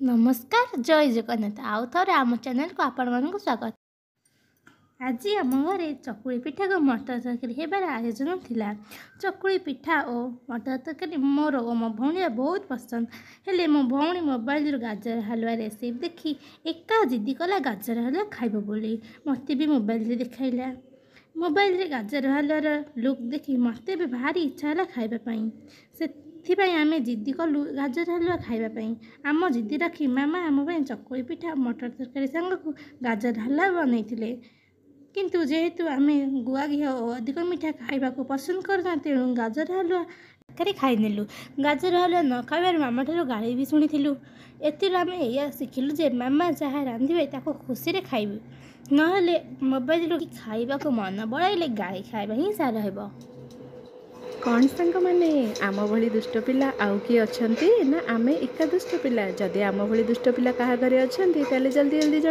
ନମସ୍କାର, ଜୟ ଜଗନ୍ନାଥ। ଆଉ ଥରେ ଆମ ଚ୍ୟାନେଲକୁ ଆପଣମାନଙ୍କୁ ସ୍ୱାଗତ। ଆଜି ଆମ ଘରେ ଚକୁଳି ପିଠାକୁ ମଟର ତରକାରୀ ହେବାର ଆୟୋଜନ ଥିଲା। ଚକୁଳି ପିଠା ଓ ମଟର ତରକାରୀ ମୋର ଓ ମୋ ଭଉଣୀର ବହୁତ ପସନ୍ଦ। ହେଲେ ମୋ ଭଉଣୀ ମୋବାଇଲରୁ ଗାଜର ହାଲୁଆ ରେସିପି ଦେଖି ଏକା ଜିଦି କଲା ଗାଜର ହାଲୁଆ ଖାଇବ ବୋଲି। ମୋତେ ବି ମୋବାଇଲରେ ଦେଖାଇଲା। ମୋବାଇଲରେ ଗାଜର ହାଲୁଆର ଲୁକ୍ ଦେଖି ମୋତେ ବି ଭାରି ଇଚ୍ଛା ହେଲା ଖାଇବା ପାଇଁ। ସେଥିପାଇଁ ଆମେ ଜିଦି କଲୁ ଗାଜର ହାଲୁଆ ଖାଇବା ପାଇଁ। ଆମ ଜିଦି ରଖି ମାମା ଆମ ପାଇଁ ଚକୁଳି ପିଠା, ମଟର ତରକାରୀ ସାଙ୍ଗକୁ ଗାଜର ହାଲୁଆ ବନେଇଥିଲେ। କିନ୍ତୁ ଯେହେତୁ ଆମେ ଗୁଆ ଘିଅ ଓ ଅଧିକ ମିଠା ଖାଇବାକୁ ପସନ୍ଦ କରୁନା, ତେଣୁ ଗାଜର ହାଲୁଆ ତରକାରୀ ଖାଇନେଲୁ। ଗାଜର ହାଲୁଆ ନ ଖାଇବାରୁ ମାମାଠାରୁ ଗାଳି ବି ଶୁଣିଥିଲୁ। ଏଥିରୁ ଆମେ ଏଇଆ ଶିଖିଲୁ ଯେ ମାମା ଯାହା ରାନ୍ଧିବେ ତାକୁ ଖୁସିରେ ଖାଇବୁ, ନହେଲେ ମୋବାଇଲରୁ ଖାଇବାକୁ ମନ ବଳାଇଲେ ଗାଳି ଖାଇବା ହିଁ ସାର ହେବ। କ'ଣ ସାଙ୍ଗମାନେ, ଆମ ଭଳି ଦୁଷ୍ଟ ପିଲା ଆଉ କିଏ ଅଛନ୍ତି ନା ଆମେ ଏକା ଦୁଷ୍ଟ ପିଲା? ଯଦି ଆମ ଭଳି ଦୁଷ୍ଟ ପିଲା କାହା ଘରେ ଅଛନ୍ତି, ତାହେଲେ ଜଲ୍ଦି ଜଲ୍ଦି ଜଣାନ୍ତୁ।